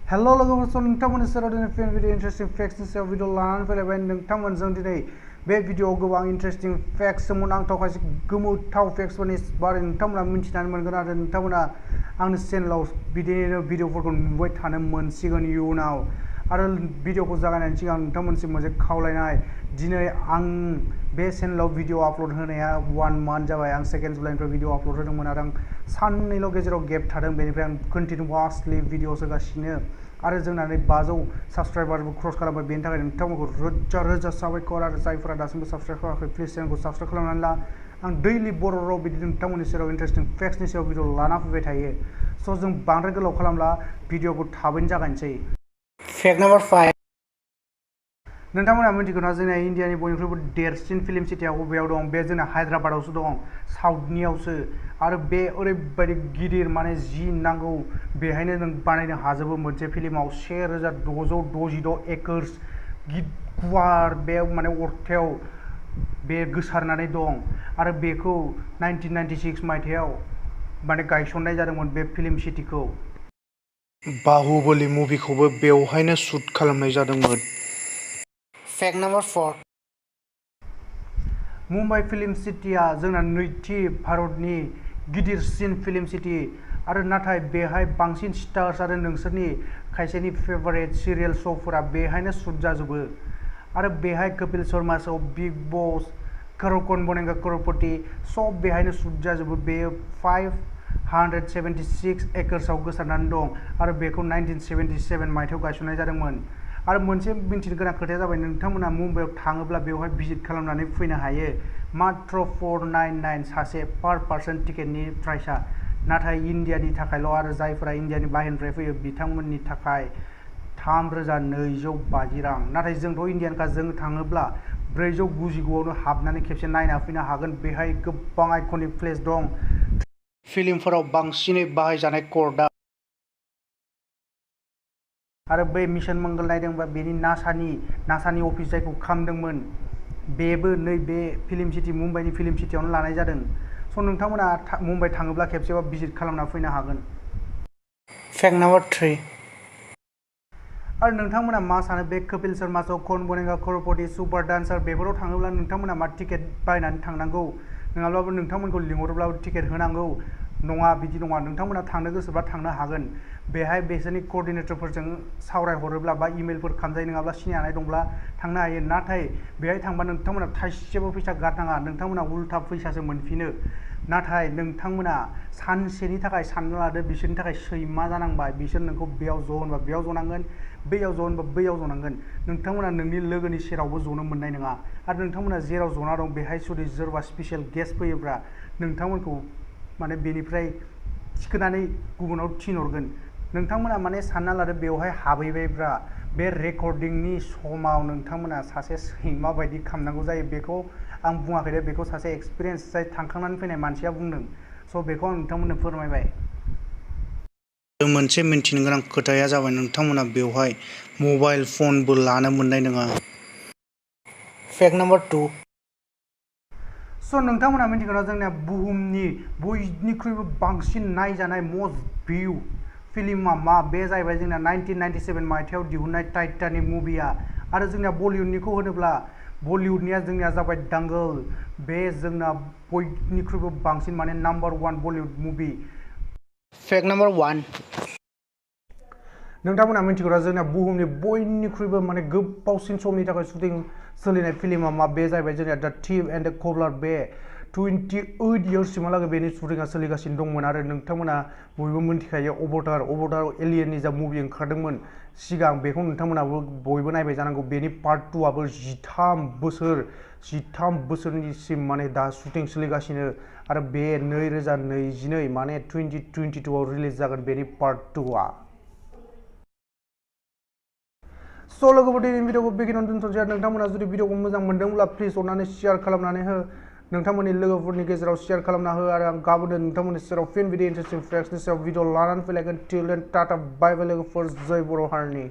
Hello लोगोफोर स' नोंथांमोननि सेराव दिनै फेन भिडिअ इन्टारेस्टिं फेक्ट्सनि सायाव भिडिअ लानानै फैलायबाय नोंथांमोनजों दिनै बे भिडिअआव गोबां इन्टारेस्टिं फेक्ट्स सोमोनांथाव खायसे गोमोथाव फेक्ट्सफोरनि बारै नोंथांमोना मिन्थिनानै मोनगोन आरो नोंथांमोना आंनि चेनेलाव बिदिनो भिडिअफोरखौ नुबाय थानो मोनसिगोन इयुनाव आरो भिडिअखौ जागायनायनि सिगां नोंथांमोनसिम मोनसे खावलायनाय दिनै आं बे चेनेलाव भिडिअ आपल'ड होनाया 1 मान्थ जाबाय आं 2 जुलाइनिफ्राय भिडिअ आपल'ड होदोंमोन आरो आं साननैल' गेजेराव गेप थादों बेनिफ्राय आं कन्टिनिउवासलि भिडिअस होगासिनो आरो जोंना 500 साबस्क्राइबारबो क्रस खालामबाय बेनि थाखाय नोंथांमोनखौ रोजा रोजा साबायखर आरो जायफोरा दासिमबो साबस्क्राइब खालामाखै प्लिज चेनेलखौ साबस्क्राइब खालामनानै ला आं दैलि बर' राव बिदि नोंथांमोननि सेराव इन्टारेस्टिं फेक्ट्सनि सायाव भिडिअ लाना फैबाय थायो स' जों बांद्राय गोलाव खालामला भिडिअखौ थाबैनो जागायनोसै फेक्ट नाम्बार 5 नोंथांमोना मिथिगौना जोंना इन्डियानि बयनिख्रुइबो देरसिन फिल्म सिटिया बबेयाव दं बे जोंना हायद्राबादावसो दं साउथनियावसो आरो बे ओरैबायदि गिदिर माने जि नांगौ बेहायनो नों बानायनो हाजोबो मोनसे फिल्माव 1666 एकर्स गुवार बे माने अरथायाव बे गोसारनानै दं आरो बेखौ 1996 मायथाइयाव माने गायसननाय जादोंमोन बे फिल्म सिटिखौ बाहुबली मुभिखौबो बेवहायनो शुट खालामनाय जादोंमोन फेक्ट नाम्बार 4 मुम्बाइ फिल्म सिटिया जोंना नैथि भारतनि गिदिरसिन फिल्म सिटि आरो नाथाय बेहाय बांसिन स्टार्स आरो नोंसोरनि खायसेनि फेभारेट सिरियेल श'फोरा बेहायनो शुट जाजोबो आरो बेहाय कपिल शर्मा शो बिग बस कौन बनेगा करोड़पति सब बेहायनो शुट जाजोबो बेयो 576 एकर्सआव गोसारनानै दं आरो बेखौ 1977 मायथाइयाव गायसननाय जादोंमोन आरो मोनसे मिन्थिनो गोनां खोथाया जाबाय नोंथांमोना मुम्बाइआव थाङोब्ला बेवहाय भिजिट खालामनानै फैनो हायो मात्र 499 सासे पार पार्सन टिकेटनि प्राइसआ नाथाय इन्डियानि थाखायल' आरो जायफोरा इन्डियानि बाहेरनिफ्राय फैयो बिथांमोननि थाखाय 3250 रां नाथाय जोंथ' इन्डियानखा जों थाङोब्ला 499आवनो हाबनानै खेबसे नायना फैनो हागोन बेहाय गोबां आइकनिक प्लेस दं फिल्मफोराव बांसिनै बाहायजानाय कर्टआ आरो बै मिशन मंगल नायदोंबा बेनि नासानि अफिस जायखौ खालामदोंमोन बेबो नैबे फिल्म सिटि मुम्बाइनि फिल्म सिटियावनो लानाय जादों स' नोंथांमोना मुम्बाइ थाङोब्ला खेबसेबा भिजिट खालामना फैनो हागोन फेक्ट नाम्बार 3 आरो नोंथांमोना मा सानो बे कपिल शर्मा शो कौन बनेगा करोड़पति सुपार डान्सार बेफोराव थाङोब्ला नोंथांमोना मा टिकेट बायनानै थांनांगौ नङाब्लाबो नोंथांमोनखौ लिंहरोब्लाबो टिकेट होनांगौ नङा बिदि नङा नोंथांमोना थांनो गोसोब्ला थांनो हागोन बेहाय बिसोरनि क'र्डिनेटरफोरजों सावरायहरोब्ला बा इमेलफोर खालामजायो नङाब्ला सिनायनाय दंब्ला थांनो हायो नाथाय बेहाय थांबा नोंथांमोना थाइसेबो फैसा गारनाङा नोंथांमोना उल्था फैसासो मोनफिनो नाथाय नोंथांमोना सानसेनि थाखाय सानना लादो बिसोरनि थाखाय सैमा जानांबाय बिसोर नोंखौ बेयाव ज' होनबा बेयाव जनांगोन बैयाव ज' होनबा बैयाव जनांगोन नोंथांमोना नोंनि लोगोनि सेरावबो जनो मोननाय नङा आरो नोंथांमोना जेराव जना दं बेहाय जुदि सोरबा स्पेसियेल गेस्ट फैयोब्ला नोंथांमोनखौ माने बेनिफ्राय थिखोनानै गुबुनाव थिनहरगोन नोंथांमोना माने सानना लादो बेवहाय हाबहैबायब्ला बे रेकर्डिंनि समाव नोंथांमोना सासे सैमा बायदि खालामनांगौ जायो बेखौ आं बुङाखै दे बेखौ सासे एक्सपिरियेन्स जाय थांखांनानै फैनाय मानसिया बुंदों स' बेखौ आं नोंथांमोननो फोरमायबाय मोनसे मिन्थिनो गोनां खोथाया जाबाय नोंथांमोना बेवहाय मबाइल फनबो लानो मोननाय नङा फेक्ट नाम्बार 2 स' नोंथांमोना मिथिगौना जोंनिया बुहुमनि बयनिख्रुइबो बांसिन नायजानाय मस्ट भिउ फिल्मा मा बे जाहैबाय जोंना 1997 मायथाइयाव दिहुननाय टाइटानिक मुभिया आरो जोंना बलिउडनिखौ होनोब्ला बलिउडनिया जोंनिया जाबाय दांगल बे जोंना बयनिख्रुइबो बांसिन माने number 1 Bollywood movie fact number 1 नोंथांमोना मिथिगौना जोंना बुहुमनि बयनिख्रुइबो माने गोबावसिन समनि थाखाय शुटिं सोलिनाय फिल्मा मा बे जाहैबाय जोंनिया द थिफ एन्ड द कब्लार बे 28 इयार्ससिमहालागै बेनि शुटिंआ सोलिगासिनो दंमोन आरो नोंथांमोना बयबो मिन्थिखायो अबतार एलियननि जा मुभि ओंखारदोंमोन सिगां बेखौ नोंथांमोनाबो बयबो नायबाय जानांगौ बेनि पार्ट 2 आबो 13 बोसोरनिसिम माने दा शुटिं सोलिगासिनो आरो बे 2022 माने 2022 आव रिलिज जागोन बेनि पार्ट 2आ स' लोगोफोर दिनैनि भिडिअखौ बेखिनियावनो दोनथ'नोसै आरो नोंथांमोना जुदि भिडिअखौ मोजां मोनदोंब्ला प्लिज अननानै शेयार खालामनानै हो नोंथांमोननि लोगोफोरनि गेजेराव शेयार खालामना हो आरो आं गाबोन नोंथांमोननि सेराव फिन भिडिअ इन्टारेस्टिं फेक्ट्सनि सायाव भिडिअ लानानै फैलायगोन टिल देन टाटा बाय बाय लोगोफोर जय बर' हारिनि